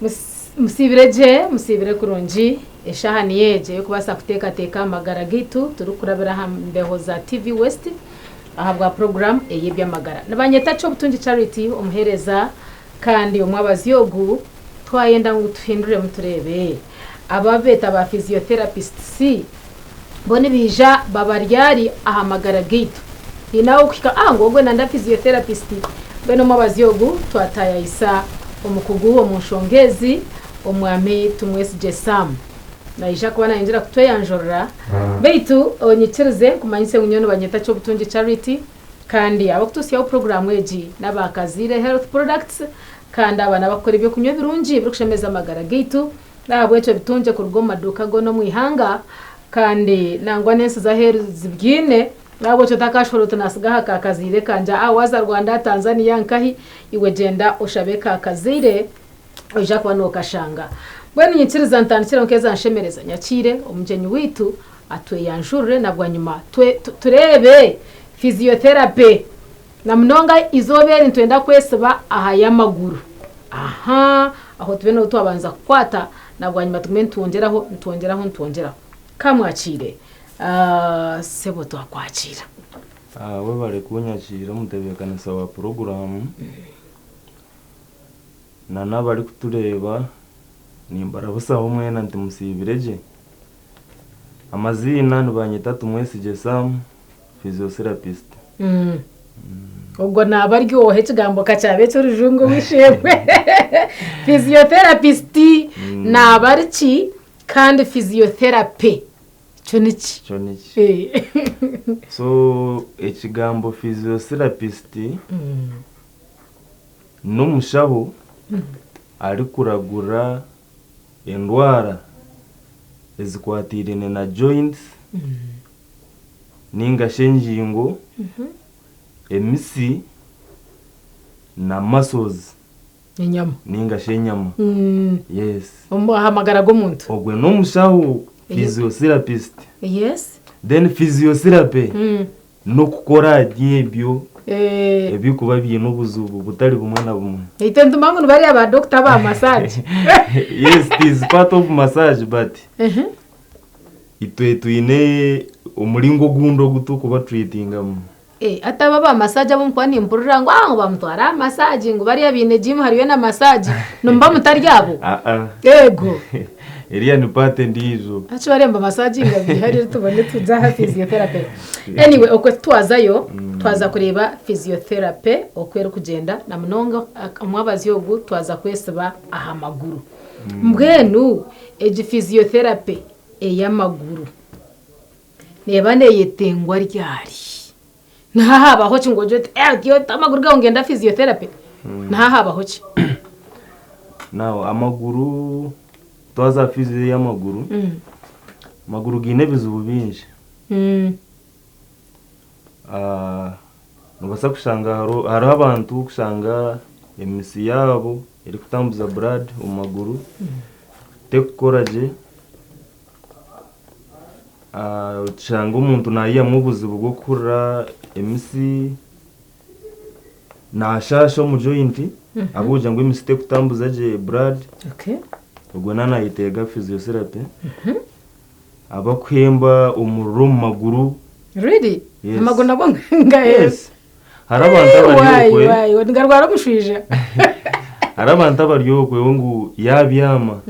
Musiibire gye, musiibire kurungi, eshaaha niyo egi ey'okubaasa kuteekateeka aha magara gaitu turikurabira aha mbeho za TV West ahabwa puroguraamu ey'eby'amagara. Nibanyeta Kyobutungi Charity omuheereza kandi omwabazi ogu twayenda ngu tuhinduremu tureebe aba abu beeta ba physiotherapists bo nibaija baba ryari aha magara gaitu. Haine ahu orikuhika ah ngu ogwe nanda physiotherapist mbwenu omwabazi ogu twatayayisa omukugu omu nshonga ezi Omwami Tumwesigye Sam naija kuba nayongyera kutweyanjurira beitu onyikirize nkumanyise ngu nyowe nibanyeta Kyobutungi Charity kandi abakututsyaho puroguraamu egi n'aba Kaziire Health Products kandi aba n'abakukora eby'okunywa ebirungi ebirikushemeza amagara gaitu n'ahabw'ekyo bitungye kuruga omu maduuka goona omu ihanga kandi nangwa n'ensi z'aheeru zibyine n'ahabw'ekyo otakashohora oti nasiga aha ka Kaziire kangye aa waaza Rwanda, Tanzania nkahi iwe gyenda oshabe ka Kaziire Oija kuba nookashanga. Mbwenu nyikiriza ntandikire nk'eza nshemereza nyakiire omugyenyi waitu atweyanjurire na bwanyima tureebe physiotherapy na munonga eizooba eri nitwenda kwesiba aha y'amaguru. Aha aho tube niho twabanza kukwata na bwanyima tugume nitwongyeraho nitwongyeraho nitwongyeraho. Ka mwakiire. Sebo twakwakiira. Webare kunyakiira omutebeekanisa wa puroguraamu. Na n'abarikutureeba nimbarabusaho mwena nti musiibire gye? Amaziina nibanyeta Tumwesigye Sam, physiotherapist. Ogwo naaba ari oha ekigambo ka kyaba eky'orujungu ow'eishe-emwe. Physiotherapist naaba ari ki kandi physiotherapy kyo niki? Kyo niki? So ekigambo physiotherapist N'omushaho arikuragura endwara ezikwataine na joints ninga shi engingo, emitsi na muscles Enyama. ninga shi enyama. Yes. Aha magara g'omuntu. Ogwe n'omushaho physiotherapist. Yes. Then physiotherapy N'okukora ahari ebyo ebirikuba biine obuzibu butari bumwe na bumwe. Itwe nitumanya ngu nibariya ba dokita aba massage. Yes, it is part of massage but itwe twine omuringo ogundi ogu turikuba treatingamu. Hati abo aba massage abu ndikuba nimpurira ngu ngu bamutware aha massage ngu bariya baine gym hariyo na massage nimuba mutari abo? Aa. Eego. Eriya ni part endiijo. Acu bariya nibamasaginga bihari tubone tuze aha physiotherapy. Anyway okwe titwazayo twaza kureeba physiotherapy oku erikugyenda na munonga omwabazyo ogu twaza kwesiba aha maguru. Mbwenu egi physiotherapy ey'amaguru neeba neyetengwa ryari? Niha habaho ki ngu ogire oti eh oti amaguru gaawe nigenda physiotherapy? Niha habaho ki? Now amaguru twaza aha physio y'amaguru, amaguru gaine ebizibu bingi. Noobaasa kushanga hariho abantu kushanga emitsi yaabo erikutambuza blood omu maguru terikukora gye, Oshanga omuntu nayihamu obuzibu bw'okuhurira emitsi, nashaasha omu joint ahabw'okugira ngu emitsi terikutambuza gye blood, ogwo naaba nayetaaga physiotherapy. Abarikuhemba omuriro omu maguru. Really? Yes. Amaguru nago ngahemba? Yes. Hariho abantu abari okwe. Wayi wayi nigarwara omushwija. Hariho abantu abari okwe ngu yabyama.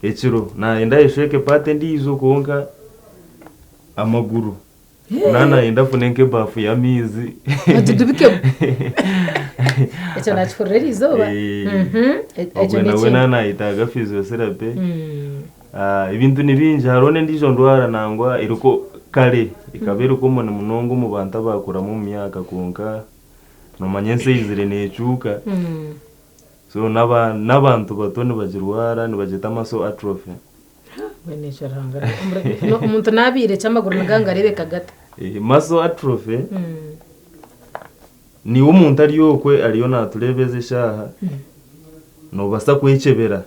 Ekiro nayenda ayeshweke paati endiijo kwonka amaguru naaba nayenda afune nk'ebaafu y'amaizi. Agidubikemu. Ekyo naakihurira eriizooba. Ekyo Ogwe nawe n'ekindi. naaba nayetaaga physiotherapy. Ebintu ni bingi hariho n'endiijo ndwara nangwa eriko kare ekaba eri common munonga omu bantu abaakuramu omu myaka kwonka noomanya ensi eizire neecuuka. So n'abantu bato nibagirwara nibagyeta muscle atrophy. Mbwenu ekyo Ruhanga omuntu nabiire ki amaguru niga nigareebeka gata? Muscle atrophy niiwe omuntu ari okwe ariyo natureeba ezi eshaaha nobaasa kwekyebera.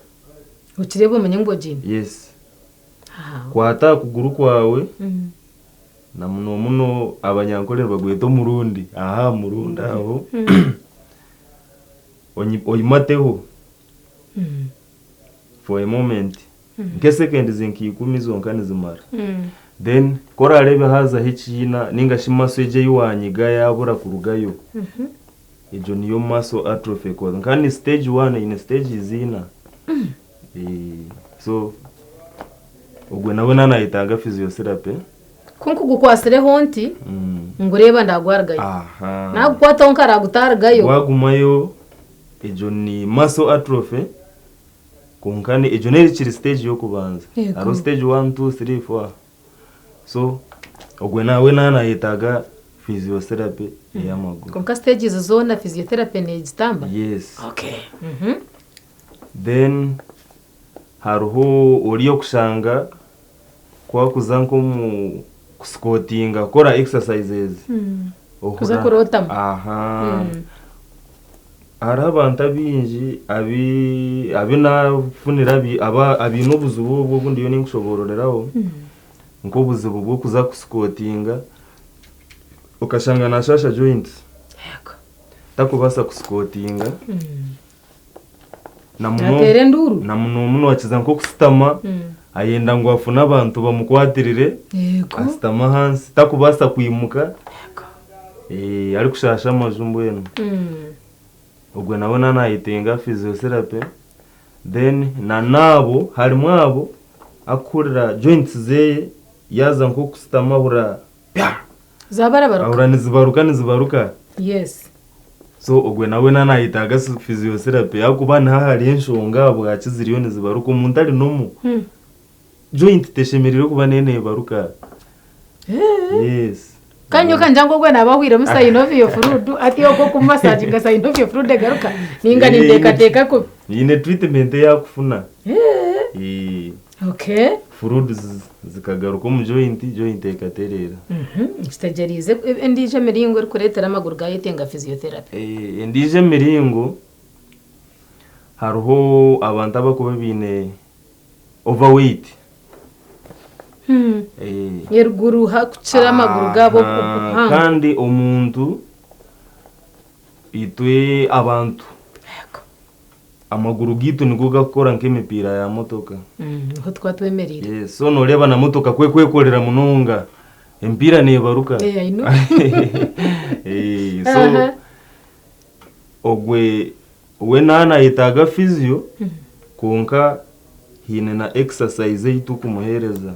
Okireebe omanye ngu ogiine? Yes. Kwata aha kuguru kwawe na muno muno abanyankore nibagweta omurundi aha aha murundi aho. Oimateho. for a moment nk'esekendi nka 10 zonka nizimara. Then ku orareebe haazaho ekiina ninga shi muscle egyo ei wanyiga yaabura kurugayo, egyo niyo muscle atrophy cause nka ni stage one eine stages ina. So ogwe nawe naaba nayetaaga physiotherapy. Ku nkugukwasireho nti, ngureeba ndagwarugayo. Nagukwataho nkaragutarugayo. Gwagumayo, egyo ni muscle atrophy, kwonka egyo n'ekiri stage y'okubanza. Hariho stage one, two, three, four. So ogwe nawe naaba nayetaaga physiotherapy ey'amaguru. Kwonka stages zoona physiotherapy negitamba? Yes. Then hariho ori okushanga ku akuza nk'omu kusikotinga kukora exercises. Kuza kurotama. Aha. Hariho abantu abaingi abu abu naafunire abaine obuzibu obwo obu ndiyo ninkushoboororeraho, nk'obuzibu bw'okuza kusikotinga okashanga naashaasha joints, takubaasa kusikotinga. Nateera enduuru. Na muno akiza nk'okusitama ayenda ngu afune abantu bamukwatirire, asitame ahansi takubaasa kwimuka, arikushaasha amaju mbwenu. Ogwe nawe naaba nayetenga physiotherapy then na n'abo harimu abo akuhurira joints zeye yaaza nk'okusitama ahurira pya! Zabarabaruka. Ahurira nizibaruka nizibaruka. Yes. So ogwe nawe naaba nayetaaga physiotherapy ahakuba niho ahari enshonga ahabwaki ziriyo nizibaruka omuntu ari normal. Joint teshemereire kuba neyo nebaruka. Yes. Kandi nyowe kangira ngu ogwe naaba ahwairemu synovial fluid hati okwo okumumasaginga synovial fluid egaruka ninga ninteekateeka kubi. Haine treatment ei akufuna. Okay. Fluids zikagaruka omu joint, joint ekatereera. Nkitegereize endiijo emiringo erikureetera amaguru gayetenga physiotherapy. Endiijo emiringo hariho abantu abarikuba baine overweight. Eruguru kukira amaguru gaabo obuhango. Kandi omuntu itwe abantu amaguru gaitu nigo garikukora nk'emipiira ya motoka. Niho tukuba twemereire. So nooreeba na motoka ku ekwekorera munonga emipiira neebaruka. I know. So ogwe we naaba nayetaaga physio kwonka haine na exercise ei turikumuheereza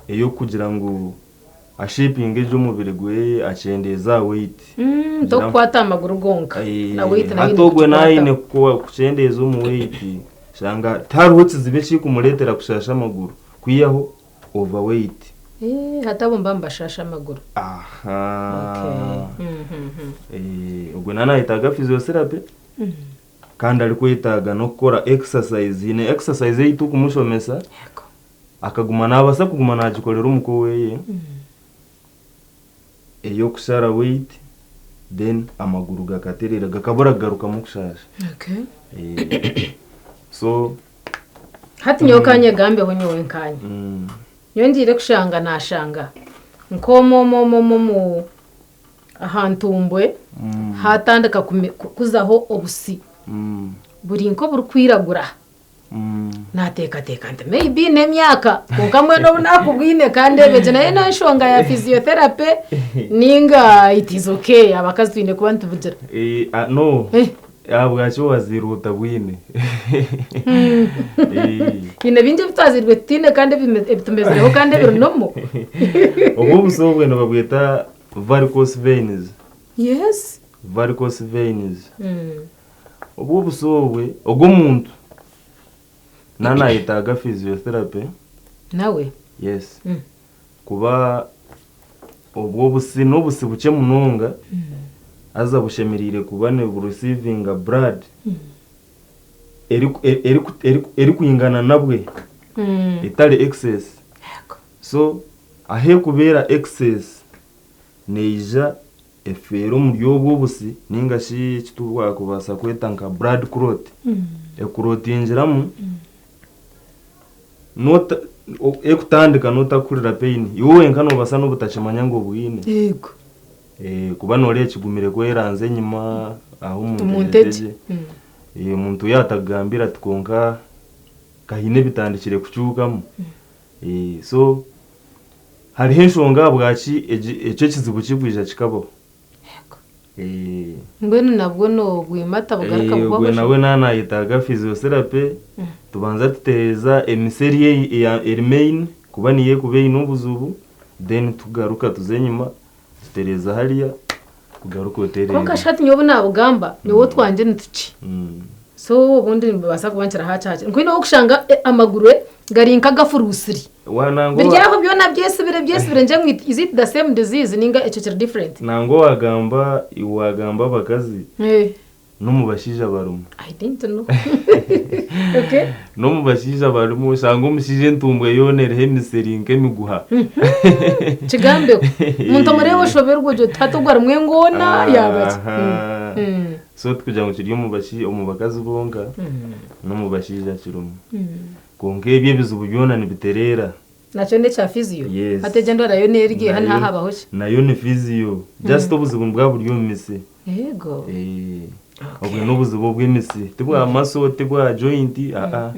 ey'okugira ngu ashepinge gye omubiri gwe akyendeeze aha weight. Tokukwata aha maguru gonka na weight nayo Hati eine ogwe naaba aine kukikwataho. kukyendeeza omu weight shanga tihariho kizibu ekirikumureetera kushaasha amaguru kwihaho overweight. Hati abo nibaba nibashaasha amaguru. Aha. Ogwe naaba nayetaaga physiotherapy kandi arikwetaaga n'okukora exercise. Haine exercise ei turikumushomesa akaguma naabaasa kuguma naagikorera omuka oweye ey'okushara weight then amaguru gakatereera gakabura kugarukamu kushaasha. So Hati nyowe kanyegambeho nyowe nkanye. Nyowe ngiire kushanga nashanga nk'omwomwomwomu aha ntumbwe hatandika kuzaho obusi buri nk'oburikwiragura. Nateekateeka nti maybe n'emyaka kwonka mbwenu obu naakubwine kandeebe gye nayo n'enshonga ya physiotherapy ninga it is okay abakazi twine kuba nitubugira. No. Ahabwaki wazairwe otabwine? Haine bingi ebi twazairwe tutaine kandi ebitumezireho kandi ebiri normal. Obwo obusi obwe nibabweta varicose veins. Yes. Varicose veins. Obwo obusi obwe, ogwo omuntu naaba nayetaaga physiotherapy. Nawe? Yes. Kuba obwo obusi n'obusi bukye munonga haza bushemereire kuba nibureceivinga blood erikwingana nabwe etari excess. So ahu erikubeera excess neija efeere omuri obwo obusi ninga shi eki twakubaasa kweta nka blood clot eclotingiramu. Ekutandika notakuhurira pain, iwe wenka nobaasa nobutakimanya ngu obwine. Yego. Kuba noreeba kigumire kweranzya enyima aho omu ntegye. Omuntu yaatakugambira ati kwonka kahaine ebitandikire kucuukamu. So hariho enshonga ahabwaki ekyo ekizibu kirikwija kikabaho. Mbwenu nabwo nobwimata bugaruka Ogwe buhwaho? nawe naaba nayetaaga physiotherapy, tubanza tutereeza emitsi eri eri main kuba niyo erikuba eine obuzibu then tugaruka tuza enyima tutereeza hariya ogaruke otereere. Kwonka shi hati nyowe obu nabugamba nyowe otwangye nitukye so obundi nibibaasa kuba nikira hakye hakye nkoine ow'okushanga amaguru gari nk'agafuruusire biri aho byona byesibire byesibire ngira ngu is it the same disease ninga ekyo kiri different? Nangwa wagamba iwe wagamba abakazi n'omu bashaija barimu. I didn't know. Okay. N'omu bashaija barimu oshanga omushaija entumbwe yoona eriho emisiri nk'emiguha. Kigambeho. Omuntu omureebe oshoberwe ogye oti hati ogu arimu engoona yaaba ki? Aha. So tikugira ngu kiri omu bakazi bonka, n'omu bashaija kirimu. Kwonka ebyo ebizibu byona nibitereera. Nakyo n'ekya physio? Yes. Hati egyo endwara yo n'erya eha niho Nayo habaho ki? nayo ni physio. Just obuzibu nibwaba buri omu mitsi. Eego. Eh, Okay. Obwe n'obuzibu obw'emitsi. Ti bwa muscle, ti bwa joint, aa.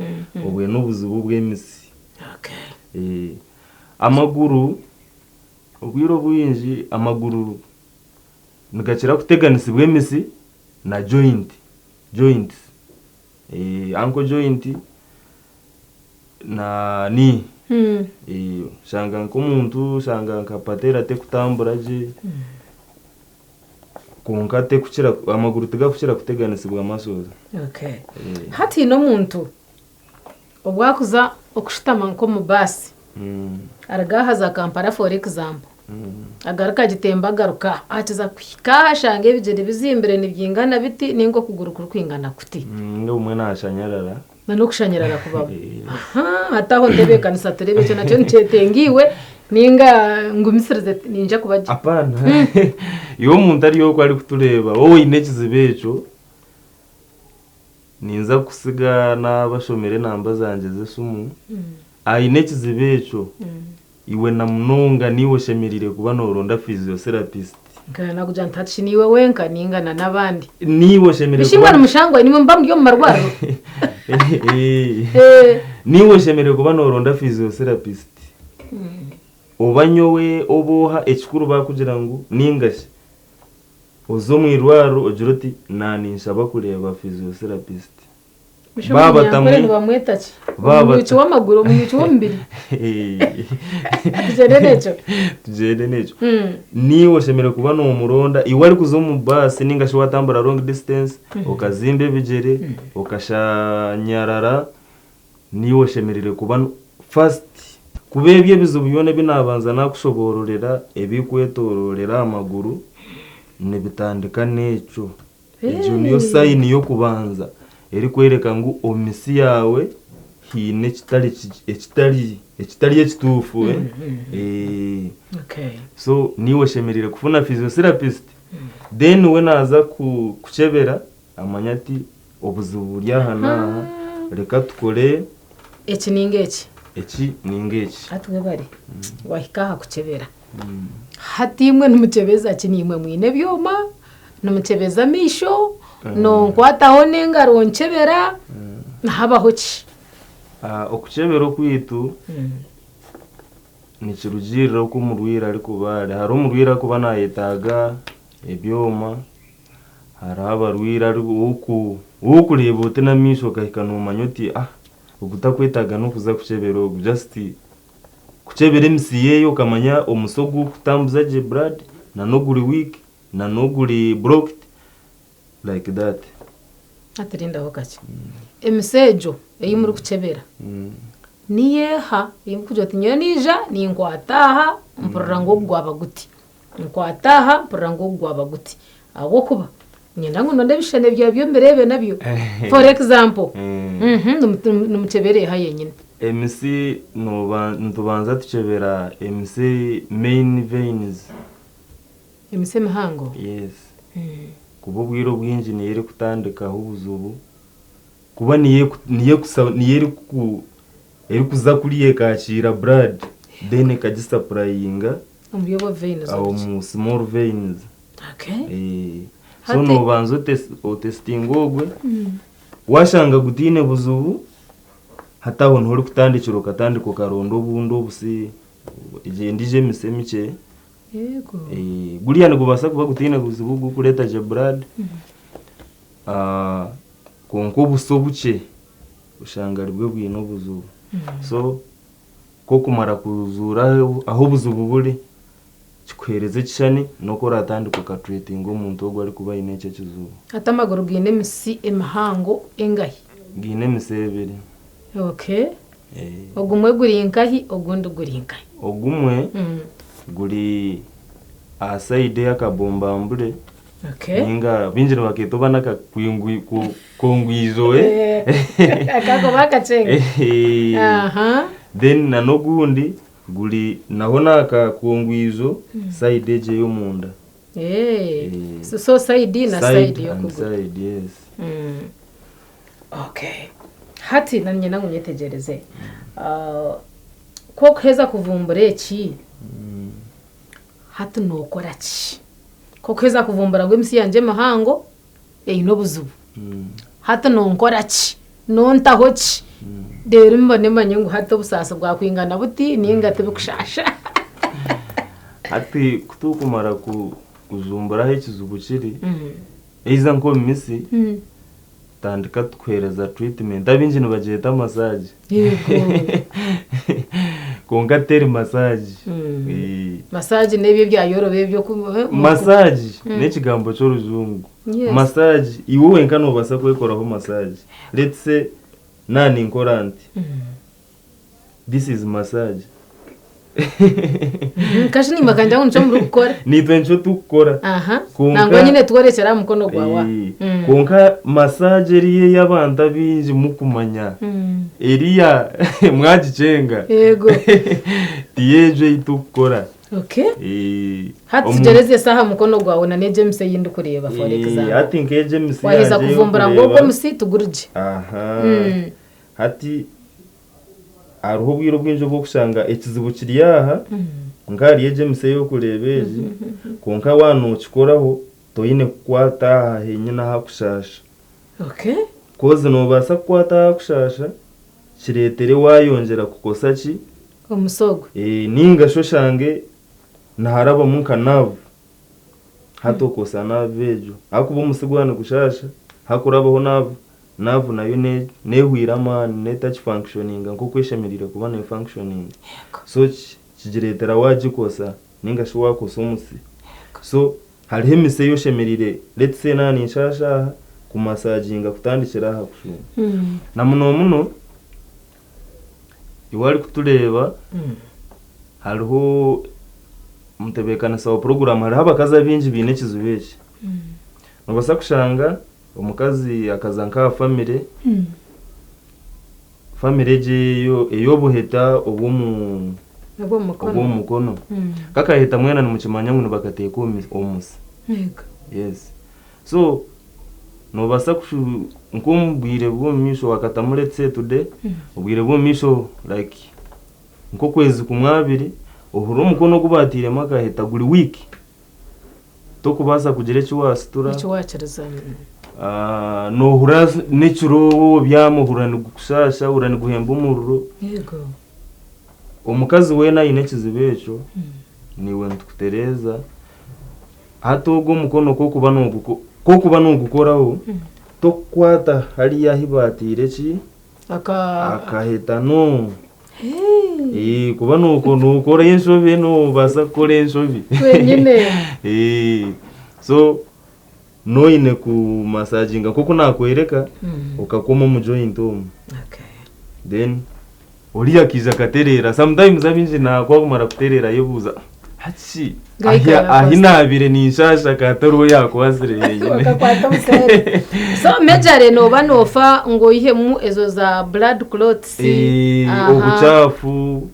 Obwe n'obuzibu obw'emitsi. Okay. Eh, amaguru, obwire obwingi amaguru nigakira kuteganisibwa emitsi na joint, joints. Eh, ankle joint na knee. Eh, oshanga nk'omuntu oshanga nka patella tekutambura gye kwonka tekukira amaguru tigakukira kuteganisibwa muscles. Okay. Eh, Hati haine omuntu obu akuza okushutama nk'omu baasi aruga aha aza Kampala for example agaruka agitemba agaruka akiza kuhika aha ashanga ebigyere bizimbire nibyingana biti ninga okuguru kurikwingana kuti. Ninga obumwe nashanyarara. Na n'okushanyarara kubaho. Aha hati aho ntebeekanisa tureebe ekyo nakyo nikyetenga iwe ninga ngumisirize niinyija kuba gye. Apaana. Iwe omuntu ari okwo arikutureeba waaba oine ekizibu ekyo, Ninza kusiga nabashomera enamba zangye z'esimu, aine ekizibu ekyo, iwe na munonga niiwe oshemereire kuba noronda physiotherapist. Nkaba nakugira nti hati shi niiwe wenka ninga na n'abandi? Niiwe oshemereire Bishi kuba. mbwenu mushangwa nimwe muba muri omu marwariro? Niiwe oshemereire kuba noronda physiotherapist. Oba nyowe oba oha, ekikuru bakugira ngu ninga shi Oze omu irwariro ogire oti, Naaninshaba kureeba physiotherapist. Busha Baaba omunyankore batamwi- nibamweta ki? Baaba Omunyuki w'amaguru, omunyuki w'omubiri. Tugyende n'ekyo. Tugyende n'ekyo. Niiwe oshemereire kuba noomuronda, iwe arikuza omu baasi ninga shi waatambura long distance, okazimba ebigyere, okashanyarara, Niiwe oshemereire kuba first kuba ebyo ebizibu byona ebi naabanza naakushoboororera ebirikwetooroorera aha maguru nibitandika n'ekyo. Egyo niyo sayini y'okubanza erikworeka ngu omu mitsi yaawe haine ekitari ekitari ekitari ekituufu. So niiwe oshemereire kufuna physiotherapist then we naaza kukukyebera Amanye ati obuzibu buri aha n'aha, reka tukore. Eki ninga eki. Eki ninga eki. Hati webare wahika aha kukyebera. Hati imwe nimukyebeza ki? Niimwe mwine ebyoma, nimukyebeza amaisho, nonkwataho n'engaro onkyebera, nihabaho ki? Okukyebera okwaitu nikirugiirira oku omurwaire arikuba ari. Hariho omurwaire arikuba nayetaaga ebyoma. Hariho abarwaire ou orikureeba oti n'amaisho okahika noomanya oti ah ogu takwetaaga n'okuza kukyebera ogu just kukyebera emitsi ye okamanya omutsi ogurikutambuza gye blood n'oguri weak n'oguri blocked like that. Hati rindaho kakye. Emitsi egyo ei murikukyebera niyo eha ei murikugira oti nyowe naija ninkwata aha mpurira ngu ogu gwaba guti. Nkwata aha mpurira ngu ogu gwaba guti ahabw'okuba niinyenda ngu ndonde ebishushani byawe byo mbireebe nabyo. For example, nimukyebera eha yenyine? Emitsi nitubanza tukyebera emitsi main veins. Emitsi emihango? Yes. Kuba obwire obwingi niyo erikutandikaho obuzibu kuba niyo erikuza kuriya ekakiira blood then ekagisapurayinga Omuri obwo veins aho obuki? omu small veins. Okay. Eh, so Hati- nobanza otesitinga ogwe. Washanga gutaine buzibu, hati aho niho orikutandikira okatandika okaronda obundi obusi, egyo endiijo emise emikye. Yego. Guriya nigubaasa kuba gutaine buzibu gurikureeta gye blood, kwonka obusi obukye oshanga aribwo bwine obuzibu. So ku okumara kuzuura ahu obuzibu buri, kikuheereza ekishushani n'oku oratandika okatreatinga omuntu ogwo arikuba aine ekyo ekizibu. Hati amaguru gaine emisi emihango engahi? Gaine emisi ebiri. Okay. Ogumwe guri nkahi ogundi guri nkahi? Ogumwe guri aha sayidi ey'akabombambure Okay. ninga baingi nibakeeta oba n'akakongwijo. Akagoba akakyenga. Aha. Then na n'ogundi guri naho n'akakongwijo sayidi egyo ey'omunda. So sayidi na sayidi Side and y'okuguru. side, yes. Okay. Hati nanye ngu nyetegyereze. Ku okuheza kuvumbura eki, hati nookora ki? Ku okuheza kuvumbura ngu emisi yangye emihango eine obuzibu, hati nonkora ki? Nontaho ki? Reero mbone manye ngu hati obusaasi bwakwingana buti ninga tibukushaasha. Hati ku turikumara kujumbura ahu ekizibu kiri, eiza nk'omu misi, tutandika tukuheereza treatment. Abaingi nibagyeta massage. Kwonka teri massage. Massage n'ebyo ebyayoroba ebyo. Massage n'ekigambo ky'orujungu. Massage iwe wenka noobaasa kwekoraho massage. Let's say naaba ninkora nti, this is massage. Kashi naimwe kangira ngu nikyo murikukora. Naitwe nikyo turikukora. Kwonka- Nangwa nyine tworekyera aha mukono gwawe aha. Kwonka massage eriyo ei abantu abaingi mukumanya, eriya mwagikyenga, tiyo egyo ei turikukora. Hati tugyerezese aha mukono gwawe na n'egyo emisi ei ndikureeba for example. Hati nk'egyo emisi Waheza yangye ei kuvumbura ngu orikureeba, ogwo omusi tiguri gye. Hati hariho obwire obwingi obu orikushanga ekizibu kiri aha, nk'ahari egi emisi ei orikureeba egi, kwonka waaba nookikoraho toine kukwata aha henyine ahakushaasha. Kozi noobaasa kukwata ahakushaasha kireetere waayongyera kukosa ki? Omusi ogwo. Nainga shi oshange niharabamu nka nerve, hati okosa nerve egyo. Ahakuba omusi gwaba nigushaasha, hakurabaho nerve, nerve nayo nehwire amaani netakifunctioninga nk'oku eshemereire kuba nefunctioninga. So kigireetera waagikosa nainga shi waakosa omusi. So hariho emisi ei oshemereire, let's say naaba ninshaasha aha, kumasaginga kutandikira aha kushuuma. Na muno muno iwe arikutureeba hariho omutebeekanisa wa puroguraamu hariho abakazi abaingi baine ekizibu eki. Noobaasa kushanga omukazi akaza nk'aha famire, famire egyo ey'obuheta obw'omu mukono. Kakaheta mwena nimukimanya ngu nibakateeka omu musi. Yes. So noobaasa nk'omu bwire bw'omu maisho wakatamu let's say today, obwire bw'omu maisho like nk'okwezi kumwe abiri, ohurire omukono ogu baatairemu akaheta guri weak. Tokubaasa kugira eki waasitura. Eki waakiriza. Noohurira n'ekiro waaba obyami ohurira nigukushaasha, ohurira niguhemba omuriro. Yego. Omukazi weena aine ekizibu ekyo, naiwe nitukutereeza. Hati ogwo omukono ku orikuba noogukoraho, tokukwata hariya ahu baataire ki? Akaheta no. Kuba nookora enshobe noobaasa kukora enshobe. Wenyine. So noine kumasaginga nk'oku naakworeka, okakoma omu joint omu. Then oriya akaija akatereera, sometimes abaingi ku akumara kutereera ayebuuza hati shi ahi naabaire ninshaasha ka tariho yaakwatsire henyine. Okakwata omuseere. So majorly nooba noofa ngu oihemu ezo za blood clots. Obucaafu.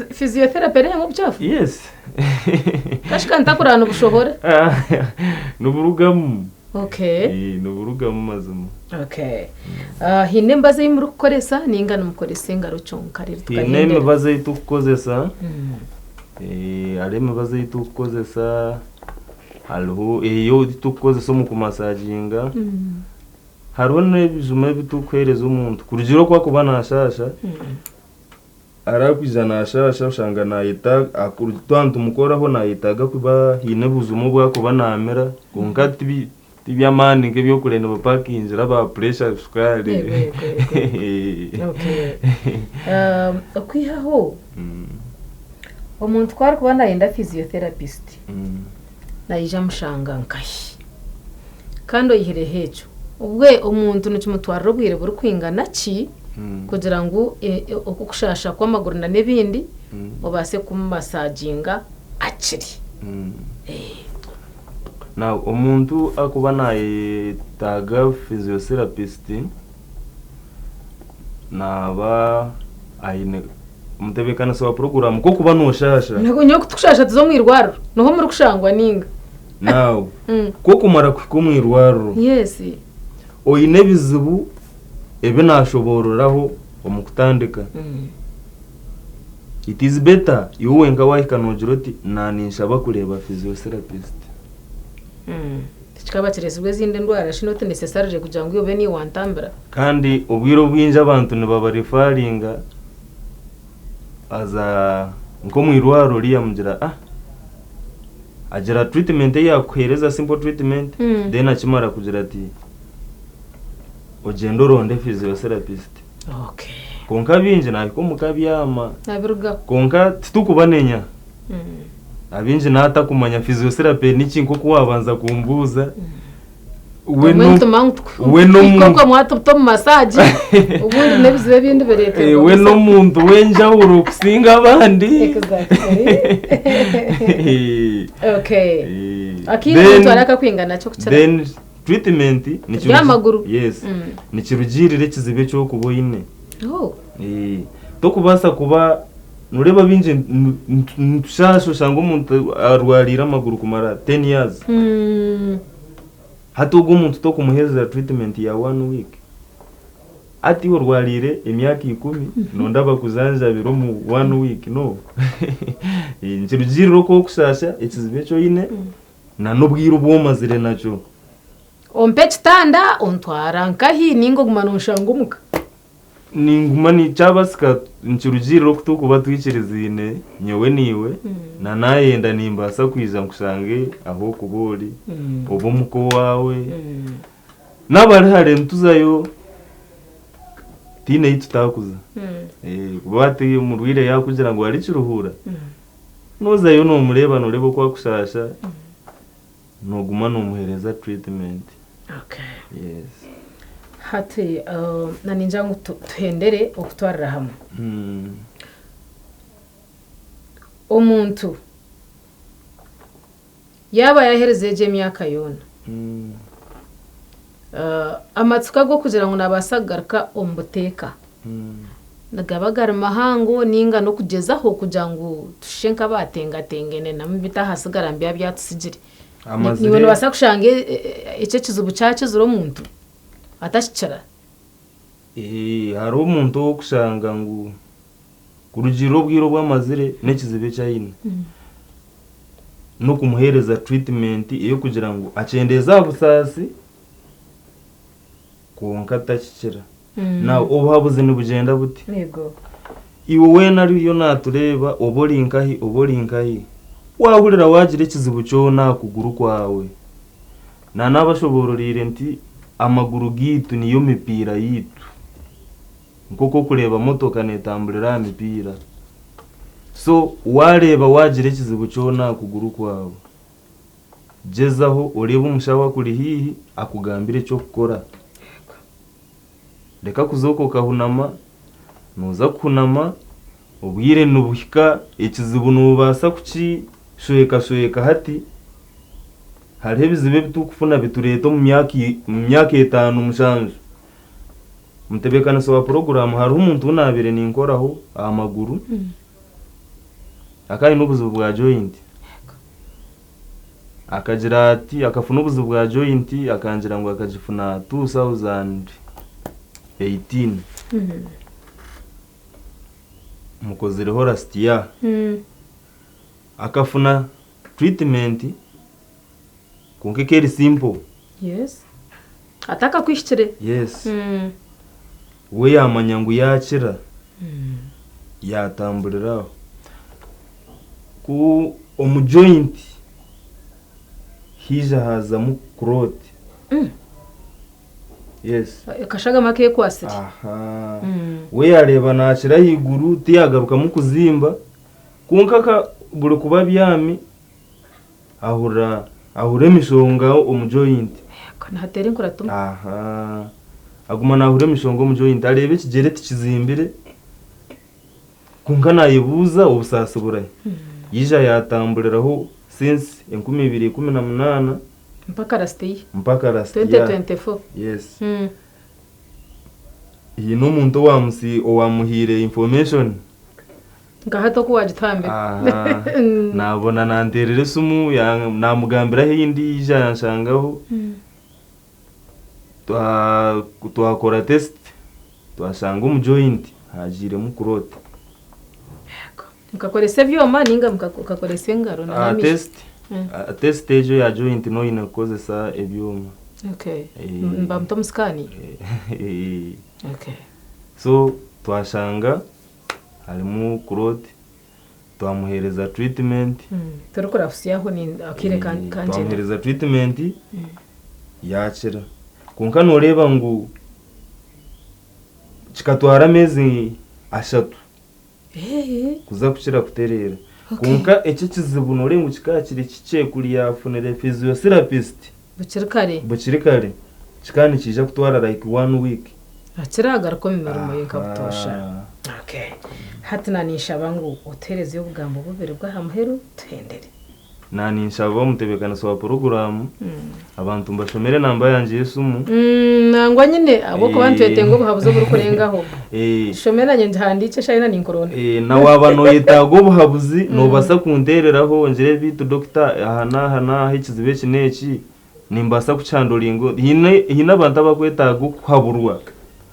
Physiotherapy eriihamu obucaafu? Yes. Kashika ntakuraba nibushohora. Niburugamu. Okay. Niburugamu mazima. Okay. Haine emibazi ei murikukoresa ninga nimukoresa engaro kyonka reero Haine tukahendera? emibazi ei turikukozesa, hariho emibazi ei turikukozesa, hariho ei turikukozesa omu kumasaginga. Hariho n'ebijuma ebi turikuheereza omuntu kurugiirira oku arikuba naashaasha, Arakwija nashasha oshanga nayeta twaba nitumukoraho nayetaaga kuba haine obujuma obu arikuba namira kwonka ti by'amaani nk'ebyokurya nibipakingira aba puresha shukaari. Yego, yego, yego. Okay. Okwihaho omuntu ku arikuba nayenda physiotherapist naija amushanga nkahi? Kandi oyihireho ekyo, obwe omuntu nikimutwarira obwire burikwingana ki kugira ngu oku kushaasha kw'amaguru na n'ebindi obaase kumumasaginga akire? Now omuntu akuba nayetaaga physiotherapist naaba aine omutebeekanisa wa puroguraamu k'okuba nooshaasha. Nyowe ku tukushaasha tuza omu irwariro niho murikushangwa nainga? Now k'okumara kuhika omu irwariro Yes. oine ebizibu ebi naashoboororaho omu kutandika. It is better iwe wenka waahika noogira oti naaninshaba kureeba physiotherapist. Tikikaba kireetsirwe ezindi ndwara shi not necessarily kugira ngu iwe obe niiwe wantambira. Kandi obwire obwingi abantu nibabarefaringa aza nk'omu irwariro oriya amugira ah agira treatment ei yaakuheereza simple treatment then akimara kugira ati ogyende oronde physiotherapist. Okay. Kwonka abaingi naahika omuka abyama. Abirugaho. Kwonka titukubanenya. Abaingi naatakumanya physiotherapy niki nk'oku waabanza kumbuuza. We Obumwe no- nituma ngu we n'omu- tuhike okwo mwatuta omu masaagi obundi n'ebizibu ebindi bireeterwa Eh, we busa. n'omuntu w'enjawulo kusinga abandi. Exactly. Okay. Eh, Akiine omuntu arakakwingana ki okukira? Then treatment Eby'amaguru? Yes. Nikirugiirira ekizibu eki orikuba oine. Oh. Eh, tokubaasa kuba noreeba baingi nitushaasha oshanga omuntu arwariire amaguru kumara 10 years. Hati ogwo omuntu tokumuheereza treatment ya one week. Hati iwe orwariire emyaka ikumi noyenda bakujanjabire omu one week no. Nikirugiirira oku orikushaasha, ekizibu eki oine na n'obwire obu omazire nakyo. Ompa ekitanda ontwara nkahi ninga oguma nonshanga omuka? Ninguma ni kyabasika nikirugiirira oku turikuba twikiriziine nyowe naiwe na nayenda nimbaasa kwija nkushange ahu orikuba ori oba omuka owaawe. N'abari hare nituzayo tihaine ei tutaakuza. Kuba hati omurwaire yaakugira ngu ari Kiruhura, noozayo noomureeba nooreeba oku arikushaasha, nooguma noomuheereza treatment. Okay. Yes. Hati na ningira ngu tuhendere okutwarira hamwe. Omuntu yaaba yaaherize egyo emyaka yoona, amatsiko ag'okugira ngu naabaasa kugaruka omu buteeka nigaba gari mahango nainga n'okugyezaho kugira ngu tushushe nk'abatengatengene nabwo ebitahasigara nibiba byatusigire. Naiwe noobaasa kushanga eki ekizibu kyakizire omuntu atakikira. Hariho omuntu ou orikushanga ngu Kurugiirira obwire obu amazire n'ekizibu eki aine, n'okumuheereza treatment ey'okugira ngu akyendeeze aha busaasi kwonka atakikira. Now obuhabuzi nibugyenda buti, iwe weena ariyo naatureeba oba ori nkahi oba ori nkahi, waahurira waagira ekizibu kyona aha kuguru kwawe, naanabashoboororeire nti amaguru gaitu niyo mipiira yaitu. Nk'oku orikureeba motoka neetamburira aha mipiira. So waareeba waagira ekizibu kyona aha kuguru kwawe, gyezaho oreebe omushaho akuri haihi akugambire eky'okukora. Reka kuza okwo okahunama, nooza kuhunama obwire nibuhika ekizibu noobaasa kukishwekashweka hati, hariho ebizibu ebi turikufuna bitureeta omu myaka etaano mushanju. Omutebeekanisa wa puroguraamu hariho omuntu ou naabaire ninkoraho aha maguru, akaba aine obuzibu bwa joyinti. Akagira ati akafuna obuzibu bwa joyinti akangira ngu akagifuna 2018. Mukozireho last year. Akafuna treatment kwonka ekaba eri simple. Yes. Atakakuhikire. Yes. We yaamanya ngu yaakira, yaatamburira aho. Ku omu joint haija haazamu clot. Yes. Akashagama akekwatsire. Aha. We yaareeba naakira ahaiguru tiyaagarukamu kuzimba, kwonka ka buri kuba abyami Ahurira ahurira emishonga omu joint. Ka nihateera enkuratuma. Aha. Aguma naahurira emishonga omu joint areeba ekigyere tikizimbire kwonka naayebuuza obusaasi burahi. Yaija yaatamburiraho since 2018. Mpaka last year. Mpaka last year. 2024. Yes. Haine omuntu owaamusi owaamuhaire information. Nka hati oku waagitambira. Aha. Naabona nanteerera esimu ya- naamugambira ahu ndi yaija yanshangaho. Twa- Twakora test twashanga omu joint haagiiremu clot. Mukakoresa ebyoma nainga mukakoresa engaro Ah, n'amaisho? test ah, test egyo ya joint noine kukozesa ebyoma. Okay. Eh. Nibamuta omu scan? Eh, Okay. So twashanga harimu clot twamuheereza treatment. Torikurahutsya aho ni akaire kangyenda. Twamuheereza treatment yaakira. Kwonka nooreeba ngu kikatwara ameezi ashatu kuza kukira kutereera. Kwonka eki ekizibu nooreeba ngu kikaba kiri kikye kuri yaafunire physiotherapist Bukiri kare. Bukiri kare. Kikaba nikiija kutwara like one week. Akiragaruka omu mirimo ye nka butoosha. Okay. Hati naninshaba ngu otuheereze obugambo bubiri bw'aha muheru tuhendere. Naninshaba omutebeekanisa wa puroguraamu abantu mbashomere enamba yangye y'esimu. Nangwa nyine ahabw'okuba nitwetenga obuhabuzi oburikurengaho. Gishome nanye ngihandiikye eshaaha yoona ninkuronda. Na waaba nooyetaaga obuhabuzi noobaasa kunteereraho ongire beitu dokita aha n'aha n'aha ekizibu eki n'eki. Nimbaasa kukihandoringa ota? Haine haine abantu abakwetaaga okuhaburwa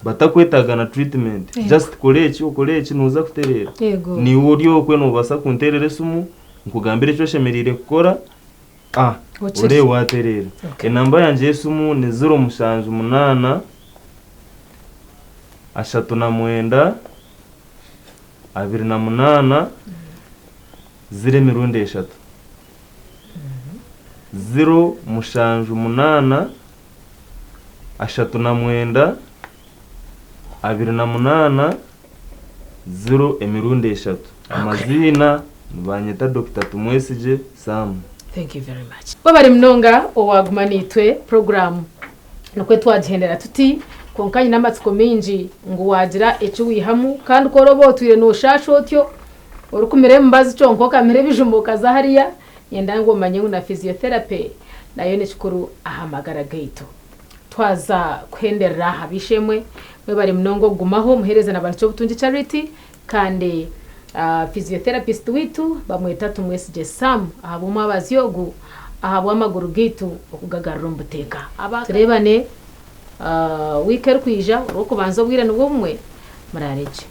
batakwetaaga na treatment. Yego. Just kora eki okore eki nooza kutereera. Yego. Naiwe ori okwe noobaasa kunteerera esimu nkugambire eki oshemereire kukora ah Okiri. oreebe waatereera. Okay. Enamba yangye y'esimu ni ziro mushanju munaana 39 28 0 3. 0 7 8 39 28 0 3. Amaziina nibanyeta Dokita Tumwesigye Sam. Thank you very much. Webare munonga owaguma naitwe puroguraamu nikwo twagihendera tuti kwonka nyine amatsiko maingi ngu wagira eki waihamu kandi ku orooba otwire nooshaasha otyo Orikumira emibazi kyonka okamira ebijuma okaza hariya, nyenda ngu omanye ngu na physiotherapy nayo nikikuru aha magara gaitu. Twaza kuhenderera aha b'eishe-emwe, mwebare munonga okugumaho muhereze na Bantu Ky'obutungi Charity kandi physiotherapist waitu bamweta Tumwesigye Sam ahabw'omwabazyo ogu ahabw'amaguru gaitu okugagarura omu buteeka. Tureebane wiiki erikwija, orw'okubanza obwire nibwo bumwe, muraare gye.